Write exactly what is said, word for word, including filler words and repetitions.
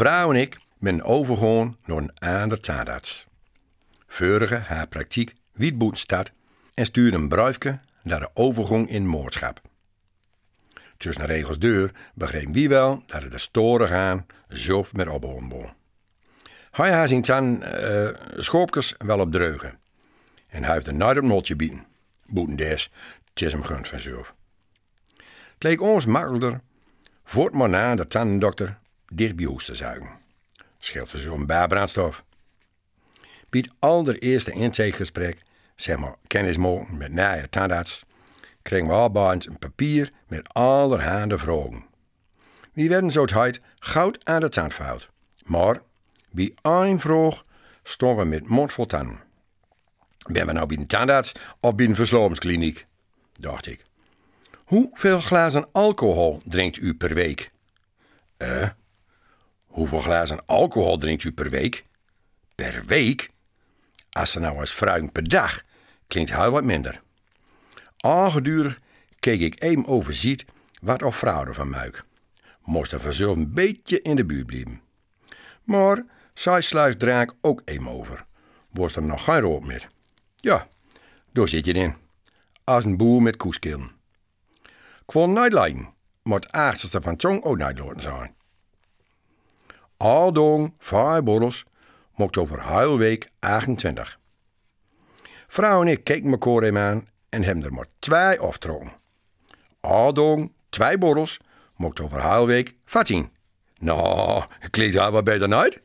Vrouw en ik met een overgoon naar een aander tandarts. Veurige haar praktiek wiet boeten stad en stuurde een bruifke naar de overgoon in moordschap. Tussen de regels deur begrepen wie wel dat het de storen gaan zelf met opholen won. Hij had zijn tan uh, schopkes wel op dreugen en hij heeft er nooit op notje bieten. Boeten des, het is hem gunt vanzelf. Het leek ons makkelijker voort maar naar de tandendokter dicht bij hoes te zuigen. Scheelt er zo'n baarbrandstof. Bij het allereerste intakegesprek, zeg maar kennismaking met naaie tandarts, kregen we al bij ons een papier met allerhande vragen. Wie werden zo het heet goud aan de tand fout. Maar bij één vraag stonden we met mond vol tanden. Ben we nou bij een tandarts of bij een verslovingskliniek? Dacht ik. Hoeveel glazen alcohol drinkt u per week? Eh? Hoeveel glazen alcohol drinkt u per week? Per week? Als ze nou eens vragen per dag, klinkt heel wat minder. Ongedurig keek ik even overziet wat of vrouw er van muik. Moest er vanzelf een beetje in de buurt blijven. Maar zij sluit drank ook even over. Was er nog geen rood meer. Ja, daar zit je in. Als een boer met koeskillen. Ik wil nooit lijden, maar het achterste van tong ook nooit laten zijn. Aldong vijf borrels maakt over heel week achtentwintig. Vrouw en ik keken elkaar even aan en hebben er maar twee aftrokken. Aldong twee borrels maakt over heel week veertien. Nou, klinkt heel wat beter, niet?